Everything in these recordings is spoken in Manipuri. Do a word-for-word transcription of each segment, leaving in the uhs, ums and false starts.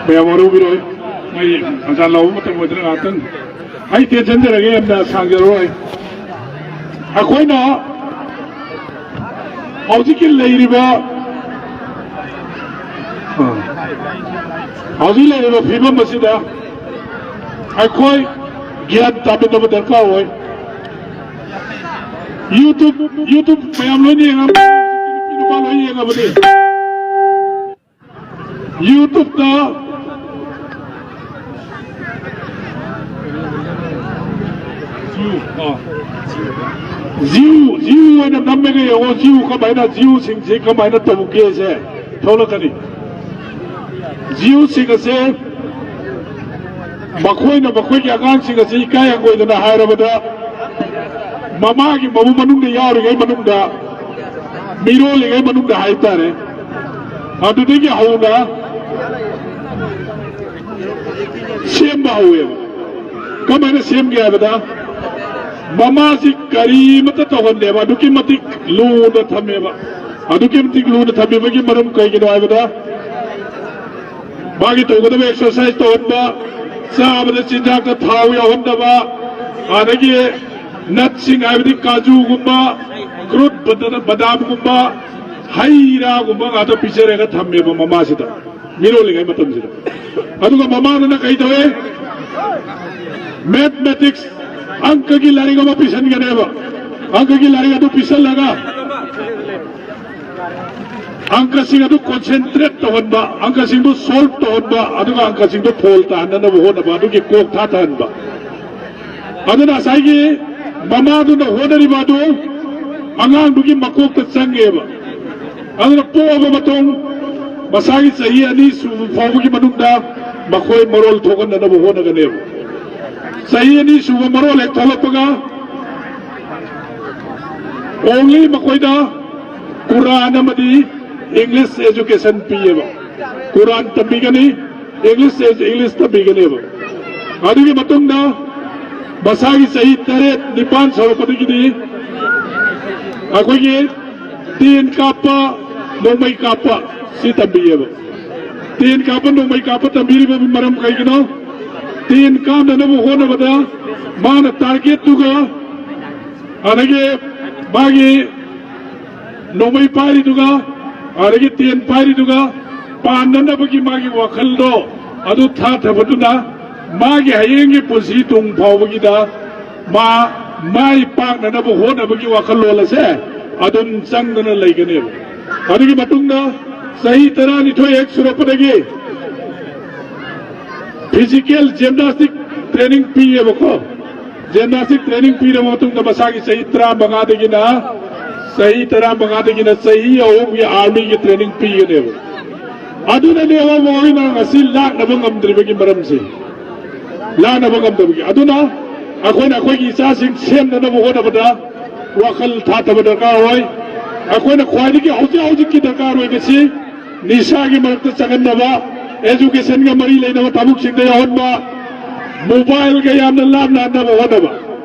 ꯃꯌꯥꯝ ꯋꯥꯔꯧꯕꯤꯔꯣꯏ꯫ ꯑꯩ ꯑꯆꯥ ꯂꯧꯕ ꯃꯇꯝ ꯑꯣꯏꯗꯅ ꯉꯥꯏꯍꯥꯛꯇꯪ ꯑꯩ ꯇꯦꯟꯁꯤꯟꯖꯔꯒꯦ, ꯌꯥꯝꯅ ꯁꯥꯡꯖꯔꯣꯏ꯫ ꯑꯩꯈꯣꯏꯅ ꯍꯧꯖꯤꯛꯀꯤ ꯂꯩꯔꯤꯕ, ꯍꯧꯖꯤꯛ ꯂꯩꯔꯤꯕ ꯐꯤꯕꯝ ꯑꯁꯤꯗ ꯑꯩꯈꯣꯏ ꯒ꯭ꯌꯥꯟ ꯇꯥꯃꯤꯟꯅꯕ ꯗꯔꯀꯥꯔ ꯑꯣꯏ꯫ YouTube, YouTube ꯃꯌꯥꯝ ꯂꯣꯏꯅ ꯌꯦꯡꯉꯝꯃꯅꯤ꯫ ꯍꯧꯖꯤꯛꯇꯤ ꯅꯨꯄꯤ ꯅꯨꯄꯥ ꯂꯣꯏ ꯌꯦꯡꯉꯕꯅꯤ꯫ YouTubeꯇ ꯖꯤꯌꯨ, ꯖꯤꯌꯨ ꯑꯣꯏꯅ ꯅꯝꯃꯒ ꯌꯦꯡꯉꯣ꯫ ꯖꯤꯌꯨ ꯀꯃꯥꯏꯅ, ꯖꯤꯌꯨꯁꯤꯡꯁꯤ ꯀꯃꯥꯏꯅ ꯇꯧꯒꯦꯁꯦ ꯊꯣꯛꯂꯛꯀꯅꯤ꯫ ꯖꯤꯌꯨꯁꯤꯡ ꯑꯁꯦ ꯃꯈꯣꯏꯅ ꯃꯈꯣꯏꯒꯤ ꯑꯉꯥꯡꯁꯤꯡ ꯑꯁꯤ ꯏꯀꯥꯏ ꯍꯪꯒꯣꯏꯗꯅ ꯍꯥꯏꯔꯕꯗ, ꯃꯃꯥꯒꯤ ꯃꯕꯨꯛ ꯃꯅꯨꯡꯗ ꯌꯥꯎꯔꯤꯉꯩ ꯃꯅꯨꯡꯗ, ꯃꯤꯔꯣꯜꯂꯤꯉꯩ ꯃꯅꯨꯡꯗ ꯍꯥꯏꯇꯥꯔꯦ, ꯑꯗꯨꯗꯒꯤ ꯍꯧꯅ ꯁꯦꯝꯕ ꯍꯧꯋꯦꯕ꯫ ꯀꯃꯥꯏꯅ ꯁꯦꯝꯒꯦ ꯍꯥꯏꯕꯗ, ꯃꯃꯥꯁꯤ ꯀꯔꯤꯃꯠꯇ ꯇꯧꯍꯟꯗꯦꯕ, ꯑꯗꯨꯛꯀꯤ ꯃꯇꯤꯛ ꯂꯨꯅ ꯊꯝꯃꯦꯕ꯫ ꯑꯗꯨꯛꯀꯤ ꯃꯇꯤꯛ ꯂꯨꯅ ꯊꯝꯃꯤꯕꯒꯤ ꯃꯔꯝ ꯀꯩꯒꯤꯅꯣ ꯍꯥꯏꯕꯗ, ꯃꯥꯒꯤ ꯇꯧꯒꯗꯕ exercise ꯇꯧꯍꯟꯕ, ꯆꯥꯕꯗ ꯆꯤꯟꯖꯥꯛꯇ ꯊꯥꯎ ꯌꯥꯎꯍꯟꯗꯕ, ꯑꯗꯒꯤ nutsꯁꯤꯡ ꯍꯥꯏꯕꯗꯤ ꯀꯥꯖꯨꯒꯨꯝꯕ, ꯀ꯭ꯔꯨꯠ ꯕꯗꯥ-, ꯕꯗꯥꯝꯒꯨꯝꯕ, ꯍꯩ ꯔꯥꯒꯨꯝꯕ ꯉꯥꯛꯇ ꯄꯤꯖꯔꯒ ꯊꯝꯃꯦꯕ ꯃꯃꯥꯁꯤꯗ, ꯃꯤꯔꯣꯜꯂꯤꯉꯩ ꯃꯇꯝꯁꯤꯗ꯫ ꯑꯗꯨꯒ ꯃꯃꯥꯗꯨꯅ ꯀꯩ ꯇꯧꯋꯦ? Mathematics, ꯑꯪꯀꯒꯤ ꯂꯥꯏꯔꯤꯛ ꯑꯃ ꯄꯤꯁꯟꯒꯅꯦꯕ꯫ ꯑꯪꯀꯒꯤ ꯂꯥꯏꯔꯤꯛ ꯑꯗꯨ ꯄꯤꯁꯜꯂꯒ ꯑꯪꯀꯁꯤꯡ ꯑꯗꯨ concentrate ꯇꯧꯍꯟꯕ, ꯑꯪꯀꯁꯤꯡꯗꯨ solve ꯇꯧꯍꯟꯕ, ꯑꯗꯨꯒ ꯑꯪꯀꯁꯤꯡꯗꯨ ꯐꯣꯜ ꯇꯥꯍꯟꯅꯅꯕ ꯍꯣꯠꯅꯕ, ꯑꯗꯨꯒꯤ ꯀꯣꯛ ꯊꯥꯊꯍꯟꯕ꯫ ꯑꯗꯨꯅ ꯉꯁꯥꯏꯒꯤ ꯃꯃꯥꯗꯨꯅ ꯍꯣꯠꯅꯔꯤꯕ ꯑꯗꯨ ꯑꯉꯥꯡꯗꯨꯒꯤ ꯃꯀꯣꯛꯇ ꯆꯪꯉꯦꯕ꯫ ꯑꯗꯨꯅ ꯄꯣꯛꯑꯕ ꯃꯇꯨꯡ ꯃꯁꯥꯒꯤ ꯆꯍꯤ ꯑꯅꯤ ꯁꯨꯕ ꯐꯥꯎꯕꯒꯤ ꯃꯅꯨꯡꯗ ꯃꯈꯣꯏ ꯃꯔꯣꯜ ꯊꯣꯛꯍꯟꯅꯅꯕ ꯍꯣꯠꯅꯒꯅꯦꯕ꯫ ꯆꯍꯤ ꯑꯅꯤ ꯁꯨꯕ ꯃꯔꯣꯜ ꯍꯦꯛ ꯊꯣꯛꯂꯛꯄꯒ only ꯃꯈꯣꯏꯗ ꯀꯨꯔꯥꯟ ꯑꯃꯗꯤ English education ꯄꯤꯌꯦꯕ꯫ ꯀꯨꯔꯥꯟ ꯇꯝꯕꯤꯒꯅꯤ, English, English ꯇꯝꯕꯤꯒꯅꯦꯕ꯫ ꯑꯗꯨꯒꯤ ꯃꯇꯨꯡꯗ ꯃꯁꯥꯒꯤ ꯆꯍꯤ ꯇꯔꯦꯠ, ꯅꯤꯄꯥꯟ ꯁꯧꯔꯛꯄꯗꯒꯤꯗꯤ ꯑꯩꯈꯣꯏꯒꯤ ꯇꯦꯟ ꯀꯥꯞꯄ, ꯅꯣꯡꯃꯩ ꯀꯥꯞꯄ, ꯁꯤ ꯇꯝꯕꯤꯌꯦꯕ꯫ ꯇꯦꯟ ꯀꯥꯞꯄ, ꯅꯣꯡꯃꯩ ꯀꯥꯞꯄ ꯇꯝꯕꯤꯔꯤꯕ ꯃꯔꯝ ꯀꯩꯒꯤꯅꯣ? ꯇꯦꯟ ꯀꯥꯞꯅꯅꯕ ꯍꯣꯠꯅꯕꯗ ꯃꯥꯅ ꯇꯥꯔꯒꯦꯠꯇꯨꯒ, ꯑꯗꯒꯤ ꯃꯥꯒꯤ ꯅꯣꯡꯃꯩ ꯄꯥꯏꯔꯤꯗꯨꯒ, ꯑꯗꯒꯤ ꯇꯦꯟ ꯄꯥꯏꯔꯤꯗꯨꯒ ꯄꯥꯟꯅꯅꯕꯒꯤ ꯃꯥꯒꯤ ꯋꯥꯈꯜꯗꯣ ꯑꯗꯨ ꯊꯥꯊꯕꯗꯨꯅ ꯃꯥꯒꯤ ꯍꯌꯦꯡꯒꯤ ꯄꯨꯟꯁꯤ ꯇꯨꯡ ꯐꯥꯎꯕꯒꯤꯗ ꯃꯥ ꯃꯥꯏ ꯄꯥꯛꯅꯅꯕ ꯍꯣꯠꯅꯕꯒꯤ ꯋꯥꯈꯜꯂꯣꯟ ꯑꯁꯦ ꯑꯗꯨꯝ ꯆꯪꯗꯅ ꯂꯩꯒꯅꯦꯕ꯫ ꯑꯗꯨꯒꯤ ꯃꯇꯨꯡꯗ ꯆꯍꯤ ꯇꯔꯥꯅꯤꯊꯣꯏ ꯍꯦꯛ ꯁꯨꯔꯛꯄꯗꯒꯤ physical gymnastic training ꯄꯤꯌꯦꯕꯀꯣ꯫ Gymnastic training ꯄꯤꯔꯕ ꯃꯇꯨꯡꯗ ꯃꯁꯥꯒꯤ ꯆꯍꯤ ꯇꯔꯥꯃꯉꯥꯗꯒꯤꯅ, ꯆꯍꯤ ꯇꯔꯥꯃꯉꯥꯗꯒꯤꯅ ꯆꯍꯤ ꯑꯍꯨꯝꯒꯤ armyꯒꯤ training ꯄꯤꯒꯅꯦꯕ꯫ ꯑꯗꯨꯅꯅꯦꯕ ꯃꯈꯣꯏꯅ ꯉꯁꯤ ꯂꯥꯛꯅꯕ ꯉꯝꯗ꯭ꯔꯤꯕꯒꯤ ꯃꯔꯝꯁꯦ꯫ ꯂꯥꯛꯅꯕ ꯉꯝꯗꯕꯒꯤ꯫ ꯑꯗꯨꯅ ꯑꯩꯈꯣꯏꯅ ꯑꯩꯈꯣꯏꯒꯤ ꯏꯆꯥꯁꯤꯡ ꯁꯦꯝꯅꯅꯕ ꯍꯣꯠꯅꯕꯗ ꯋꯥꯈꯜ ꯊꯥꯗꯕ ꯗꯔꯀꯥꯔ ꯑꯣꯏ꯫ ꯑꯩꯈꯣꯏꯅ ꯈ꯭ꯋꯥꯏꯗꯒꯤ ꯍꯧꯖꯤꯛ ꯍꯧꯖꯤꯛꯀꯤ ꯗꯔꯀꯥꯔ ꯑꯣꯏꯕꯁꯤ ꯅꯤꯁꯥꯒꯤ ꯃꯔꯛꯇ ꯆꯪꯍꯟꯗꯕ, educationꯒ ꯃꯔꯤ ꯂꯩꯅꯕ ꯊꯕꯛꯁꯤꯡꯗ ꯌꯥꯎꯍꯟꯕ, mobileꯒ ꯌꯥꯝꯅ ꯂꯥꯞꯅ ꯍꯟꯅꯕ ꯍꯣꯠꯅꯕ,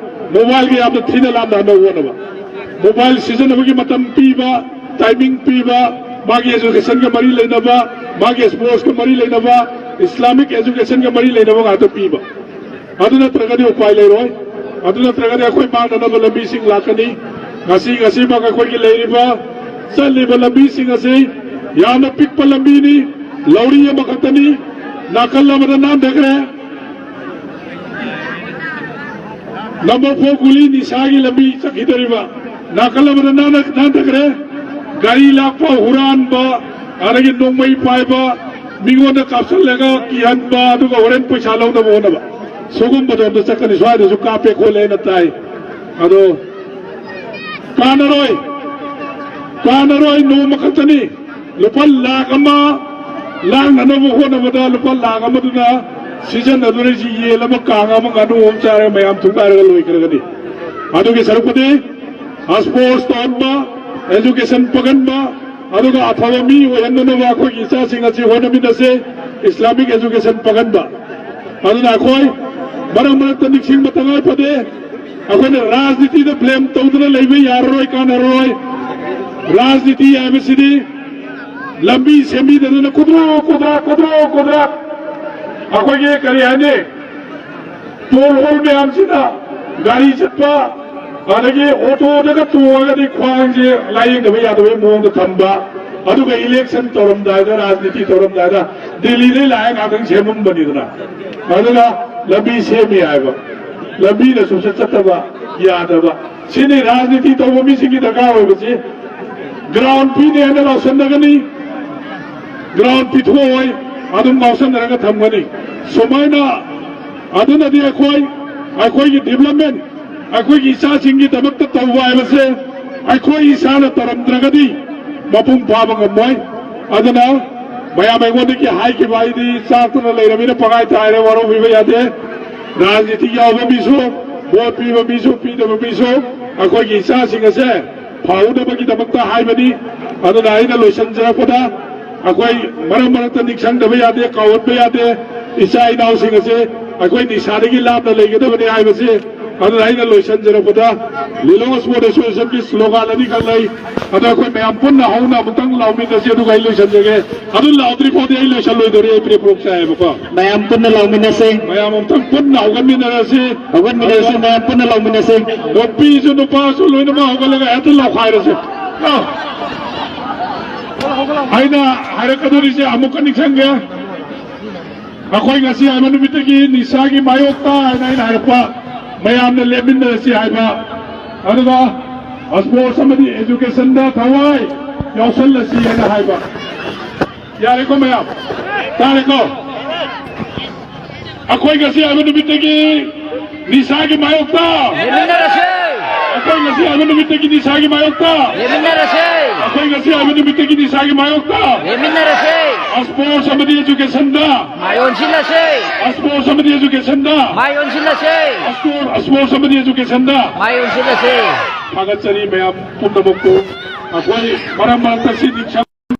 mobileꯒ ꯌꯥꯝꯅ ꯊꯤꯅ ꯂꯥꯞꯅ ꯍꯟꯅꯕ ꯍꯣꯠꯅꯕ, mobile ꯁꯤꯖꯤꯟꯅꯕꯒꯤ ꯃꯇꯝ ꯄꯤꯕ, timing ꯄꯤꯕ, ꯃꯥꯒꯤ educationꯒ ꯃꯔꯤ ꯂꯩꯅꯕ, ꯃꯥꯒꯤ sportsꯀ ꯃꯔꯤ ꯂꯩꯅꯕ, Islamic educationꯒ ꯃꯔꯤ ꯂꯩꯅꯕ ꯉꯥꯛꯇ ꯄꯤꯕ꯫ ꯑꯗꯨ ꯅꯠꯇ꯭ꯔꯒꯗꯤ ꯎꯄꯥꯏ ꯂꯩꯔꯣꯏ꯫ ꯑꯗꯨ ꯅꯠꯇ꯭ꯔꯒꯗꯤ ꯑꯩꯈꯣꯏ ꯃꯥꯡꯅꯅꯕ ꯂꯝꯕꯤꯁꯤꯡ ꯂꯥꯛꯀꯅꯤ꯫ ꯉꯁꯤ, ꯉꯁꯤꯃꯛ ꯑꯩꯈꯣꯏꯒꯤ ꯂꯩꯔꯤꯕ, ꯆꯠꯂꯤꯕ ꯂꯝꯕꯤꯁꯤꯡ ꯑꯁꯤ ꯌꯥꯝꯅ ꯄꯤꯛꯄ ꯂꯝꯕꯤꯅꯤ, ꯂꯧꯔꯤ ꯑꯃꯈꯛꯇꯅꯤ, ꯅꯥꯀꯜ ꯑꯃꯗ ꯅꯥꯟꯊꯈ꯭ꯔꯦ꯫ Number four ꯒꯨꯂꯤ ꯅꯤꯁꯥꯒꯤ ꯂꯝꯕꯤ ꯆꯠꯈꯤꯗꯧꯔꯤꯕ, ꯅꯥꯀꯜ ꯑꯃꯗ ꯅꯥꯟꯊ-, ꯅꯥꯟꯊꯈ꯭ꯔꯦ꯫ ꯒꯥꯔꯤ ꯂꯥꯛꯄ, ꯍꯨꯔꯥꯟꯕ, ꯑꯗꯒꯤ ꯅꯣꯡꯃꯩ ꯄꯥꯏꯕ, ꯃꯤꯉꯣꯟꯗ ꯀꯥꯞꯁꯤꯜꯂꯒ ꯀꯤꯍꯟꯕ, ꯑꯗꯨꯒ ꯍꯣꯔꯦꯟ ꯄꯩꯁꯥ ꯂꯧꯅꯕ ꯍꯣꯠꯅꯕ, ꯁꯤꯒꯨꯝꯕꯗꯣ ꯑꯝꯇ ꯆꯠꯀꯅꯤ꯫ ꯁ꯭ꯋꯥꯏꯗꯁꯨ ꯀꯥꯞꯄꯦ ꯈꯣꯠꯂꯦꯅ ꯇꯥꯏ꯫ ꯑꯗꯣ ꯀꯥꯟꯅꯔꯣꯏ, ꯀꯥꯟꯅꯔꯣꯏ꯫ ꯅꯣꯡꯃ ꯈꯛꯇꯅꯤ꯫ ꯂꯨꯄꯥ ꯂꯥꯈ ꯑꯃ ꯂꯥꯡꯅꯅꯕ ꯍꯣꯠꯅꯕꯗ ꯂꯨꯄꯥ ꯂꯥꯈ ꯑꯃꯗꯨꯅ ꯁꯤꯖꯤꯟꯅꯗꯣꯔꯤꯁꯤ ꯌꯦꯟ ꯑꯃ, ꯀꯥꯡ ꯑꯃ, ꯉꯥꯅꯨ ꯑꯃ ꯆꯥꯔꯒ ꯃꯌꯥꯝ ꯊꯨꯒꯥꯏꯔꯒ ꯂꯣꯏꯈ꯭ꯔꯒꯅꯤ꯫ ꯑꯗꯨꯒꯤ ꯁꯔꯨꯛꯄꯨꯗꯤ sports ꯇꯧꯍꯟꯕ, education ꯐꯒꯟꯕ, ꯑꯗꯨꯒ ꯑꯐꯕ ꯃꯤ ꯑꯣꯏꯍꯟꯅꯅꯕ ꯑꯩꯈꯣꯏꯒꯤ ꯏꯆꯥꯁꯤꯡ ꯑꯁꯤ ꯍꯣꯠꯅꯃꯤꯟꯅꯁꯦ꯫ Islamic education ꯐꯒꯟꯕ꯫ ꯑꯗꯨꯅ ꯑꯩꯈꯣꯏ ꯃꯔꯛ ꯃꯔꯛꯇ ꯅꯤꯡꯁꯤꯡꯕ ꯇꯉꯥꯏ ꯐꯗꯦ꯫ ꯑꯩꯈꯣꯏꯅ ꯔꯥꯖꯅꯤꯇꯤꯗ blame ꯇꯧꯗꯨꯅ ꯂꯩꯕ ꯌꯥꯔꯔꯣꯏ, ꯀꯥꯟꯅꯔꯔꯣꯏ꯫ ꯔꯥꯖꯅꯤꯇꯤ ꯍꯥꯏꯕꯁꯤꯗꯤ ꯂꯝꯕꯤ ꯁꯦꯝꯕꯤꯗꯗꯅ ꯀꯨꯗ꯭ꯔꯣꯛ ꯀꯨꯗ꯭ꯔꯥꯛ, ꯀꯨꯗ꯭ꯔꯣꯛ ꯀꯨꯗ꯭ꯔꯥꯛ, ꯑꯩꯈꯣꯏꯒꯤ ꯀꯔꯤ ꯍꯥꯏꯅꯤ, ꯄꯣꯜ ꯍꯣꯜ ꯃꯌꯥꯝꯁꯤꯅ ꯒꯥꯔꯤ ꯆꯠꯄ, ꯑꯗꯒꯤ ꯑꯣꯇꯣꯗꯒ ꯇꯣꯡꯉꯒꯗꯤ ꯈ꯭ꯋꯥꯡꯁꯦ ꯂꯥꯏꯌꯦꯡꯗꯕ ꯌꯥꯗꯕꯒꯤ ꯃꯑꯣꯡꯗ ꯊꯝꯕ, ꯑꯗꯨꯒ ꯏꯂꯦꯛꯁꯟ ꯇꯧꯔꯝꯗꯥꯏꯗ, ꯔꯥꯖꯅꯤꯇꯤ ꯇꯧꯔꯝꯗꯥꯏꯗ ꯗꯤꯜꯂꯤꯗꯩ ꯂꯥꯛꯑꯦ ꯉꯥꯛꯇꯪ ꯁꯦꯝꯃꯝꯕꯅꯤꯗꯅ, ꯑꯗꯨꯅ ꯂꯝꯕꯤ ꯁꯦꯝꯃꯤ ꯍꯥꯏꯕ, ꯂꯝꯕꯤꯅ ꯁꯨꯡꯆꯠ ꯆꯠꯇꯕ ꯌꯥꯗꯕ꯫ ꯁꯤꯅꯤ ꯔꯥꯖꯅꯤꯇꯤ ꯇꯧꯕ ꯃꯤꯁꯤꯡꯒꯤ ꯗꯔꯀꯥꯔ ꯑꯣꯏꯕꯁꯤ꯫ ꯒ꯭ꯔꯥꯎꯟ ꯐꯤꯅꯦ ꯍꯥꯏꯅ ꯂꯥꯎꯁꯟꯅꯒꯅꯤ, ꯒ꯭ꯔꯥꯎꯟ ꯄꯤꯊꯣꯛꯑꯣꯏ, ꯑꯗꯨꯝ ꯉꯥꯎꯁꯟꯅꯔꯒ ꯊꯝꯒꯅꯤ꯫ ꯁꯨꯃꯥꯏꯅ, ꯑꯗꯨꯅꯗꯤ ꯑꯩꯈꯣꯏ, ꯑꯩꯈꯣꯏꯒꯤ ꯗꯤꯕ꯭ꯂꯞꯃꯦꯟ, ꯑꯩꯈꯣꯏꯒꯤ ꯏꯆꯥꯁꯤꯡꯒꯤꯗꯃꯛꯇ ꯇꯧꯕ ꯍꯥꯏꯕꯁꯦ ꯑꯩꯈꯣꯏ ꯏꯁꯥꯅ ꯇꯧꯔꯝꯗ꯭ꯔꯒꯗꯤ ꯃꯄꯨꯡ ꯐꯥꯕ ꯉꯝꯃꯣꯏ꯫ ꯑꯗꯨꯅ ꯃꯌꯥꯝ ꯑꯩꯉꯣꯟꯗꯒꯤ ꯍꯥꯏꯈꯤꯕ ꯑꯩꯗꯤ ꯆꯥꯛꯇꯨꯅ ꯂꯩꯔꯕꯅꯤꯅ ꯄꯪꯍꯥꯏꯇ ꯍꯥꯏꯔꯦ, ꯋꯥꯔꯧꯕꯤꯕ ꯌꯥꯗꯦ꯫ ꯔꯥꯖꯅꯤꯇꯤ ꯌꯥꯎꯕ ꯃꯤꯁꯨ, ꯚꯣꯠ ꯄꯤꯕ ꯃꯤꯁꯨ, ꯄꯤꯗꯕ ꯃꯤꯁꯨ, ꯑꯩꯈꯣꯏꯒꯤ ꯏꯆꯥꯁꯤꯡ ꯑꯁꯦ ꯐꯍꯧꯅꯕꯒꯤꯗꯃꯛꯇ ꯍꯥꯏꯕꯅꯤ꯫ ꯑꯗꯨꯅ ꯑꯩꯅ ꯂꯣꯏꯁꯤꯟꯖꯔꯛꯄꯗ ꯑꯩꯈꯣꯏ ꯃꯔꯛ ꯃꯔꯛꯇ ꯅꯤꯡꯁꯤꯡꯗꯕ ꯌꯥꯗꯦ, ꯀꯥꯎꯍꯟꯕ ꯌꯥꯗꯦ꯫ ꯏꯆꯥ ꯏꯅꯥꯎꯁꯤꯡ ꯑꯁꯦ ꯑꯩꯈꯣꯏ ꯅꯤꯁꯥꯗꯒꯤ ꯂꯥꯞꯅ ꯂꯩꯒꯗꯕꯅꯤ ꯍꯥꯏꯕꯁꯤ꯫ ꯑꯗꯨꯅ ꯑꯩꯅ ꯂꯣꯏꯁꯤꯟꯖꯔꯛꯄꯗ ꯂꯤꯂꯣꯡ ꯁ꯭ꯄꯣꯔꯠ ꯑꯦꯁꯣꯁꯤꯌꯦꯁꯟꯒꯤ ꯁ꯭ꯂꯣꯒꯥꯟ ꯑꯅꯤꯈꯛ ꯂꯩ꯫ ꯑꯗꯣ ꯑꯩꯈꯣꯏ ꯃꯌꯥꯝ ꯄꯨꯟꯅ ꯍꯧꯅ ꯑꯃꯨꯛꯇꯪ ꯂꯥꯎꯃꯤꯟꯅꯁꯤ, ꯑꯗꯨꯒ ꯑꯩ ꯂꯣꯏꯁꯤꯟꯖꯒꯦ꯫ ꯑꯗꯨ ꯂꯥꯎꯗ꯭ꯔꯤ ꯐꯥꯎꯗꯤ ꯑꯩ ꯂꯣꯏꯁꯤꯜꯂꯣꯏꯗꯧꯔꯤ, ꯑꯩ ꯄ꯭ꯔꯦ ꯄ꯭ꯔꯣꯛ ꯆꯥꯏꯌꯦꯕꯀꯣ꯫ ꯃꯌꯥꯝ ꯄꯨꯟꯅ ꯂꯥꯎꯃꯤꯟꯅꯁꯤ꯫ ꯃꯌꯥꯝ ꯑꯃꯨꯛꯇꯪ ꯄꯨꯟꯅ ꯍꯧꯒꯠꯃꯤꯟꯅꯔꯁꯤ꯫ ꯍꯧꯒꯠꯃꯤꯟꯅꯔꯁꯤ, ꯃꯌꯥꯝ ꯄꯨꯟꯅ ꯂꯥꯎꯃꯤꯟꯅꯁꯤ꯫ ꯅꯨꯄꯤꯁꯨ ꯅꯨꯄꯥꯁꯨ ꯂꯣꯏꯅꯃꯛ ꯍꯧꯒꯠꯂꯒ ꯍꯦꯛꯇ ꯂꯥꯎꯈꯥꯏꯔꯁꯤ꯫ ꯑ, ꯑꯩꯅ ꯍꯥꯏꯔꯛꯀꯗꯧꯔꯤꯁꯦ ꯑꯃꯨꯛꯀ ꯅꯤꯡꯁꯤꯡꯒꯦ꯫ ꯑꯩꯈꯣꯏ ꯉꯁꯤ ꯍꯥꯏꯕ ꯅꯨꯃꯤꯠꯇꯒꯤ ꯅꯤꯁꯥꯒꯤ ꯃꯥꯌꯣꯛꯇ ꯍꯥꯏꯅ ꯑꯩꯅ ꯍꯥꯏꯔꯛꯄ, ꯃꯌꯥꯝꯅ ꯂꯦꯞꯃꯤꯟꯅꯔꯁꯤ ꯍꯥꯏꯕ, ꯑꯗꯨꯒ ꯁ꯭ꯄꯣꯔꯠꯁ ꯑꯃꯗꯤ ꯑꯦꯖꯨꯀꯦꯁꯟꯗ ꯊꯋꯥꯏ ꯌꯥꯎꯁꯜꯂꯁꯤ ꯍꯥꯏꯅ ꯍꯥꯏꯕ꯫ ꯌꯥꯔꯦꯀꯣ ꯃꯌꯥꯝ? ꯇꯥꯔꯦꯀꯣ? ꯑꯩꯈꯣꯏ ꯉꯁꯤ ꯍꯥꯏꯕ ꯅꯨꯃꯤꯠꯇꯒꯤ ꯅꯤꯁꯥꯒꯤ ꯃꯥꯌꯣꯛꯇ꯫ ꯂꯦꯞꯃꯤꯟꯅꯔꯁꯦ꯫ ꯑꯩꯈꯣꯏ ꯉꯁꯤ ꯍꯥꯏꯕ ꯅꯨꯃꯤꯠꯇꯒꯤ ꯅꯤꯁꯥꯒꯤ ꯃꯥꯌꯣꯛꯇ꯫ ꯂꯦꯞꯃꯤꯟꯅꯔꯁꯦ꯫ ꯑꯩꯈꯣꯏ ꯉꯁꯤ ꯍꯥꯏꯕ ꯅꯨꯃꯤꯠꯇꯒꯤ ꯅꯤꯁꯥꯒꯤ ꯃꯥꯌꯣꯛꯇ꯫ ꯂꯦꯞꯃꯤꯟꯅꯔꯁꯦ꯫ ꯁ꯭ꯄꯣꯔꯠꯁ ꯑꯃꯗꯤ ꯑꯦꯖꯨꯀꯦꯁꯟꯗ꯫ ꯃꯥꯏ ꯑꯣꯟꯁꯤꯜꯂꯁꯦ꯫ ꯁ꯭ꯄꯣꯔꯠꯁ ꯑꯃꯗꯤ ꯑꯦꯖꯨꯀꯦꯁꯟꯗ꯫ ꯃꯥꯏ ꯑꯣꯟꯁꯤꯜꯂꯁꯦ꯫ ꯁ꯭ꯄꯣꯔꯠ-, ꯁ꯭ꯄꯣꯔꯠꯁ ꯑꯃꯗꯤ ꯑꯦꯖꯨꯀꯦꯁꯟꯗ꯫ ꯃꯥꯏ ꯑꯣꯟꯁꯤꯜꯂꯁꯦ꯫ ꯊꯥꯒꯠꯆꯔꯤ ꯃꯌꯥꯝ ꯄꯨꯝꯅꯃꯛꯄꯨ꯫ ꯑꯩꯈꯣꯏ ꯃꯔꯛ ꯃꯔꯛꯇ ꯁꯤ ꯅꯤꯡꯁꯤꯡ-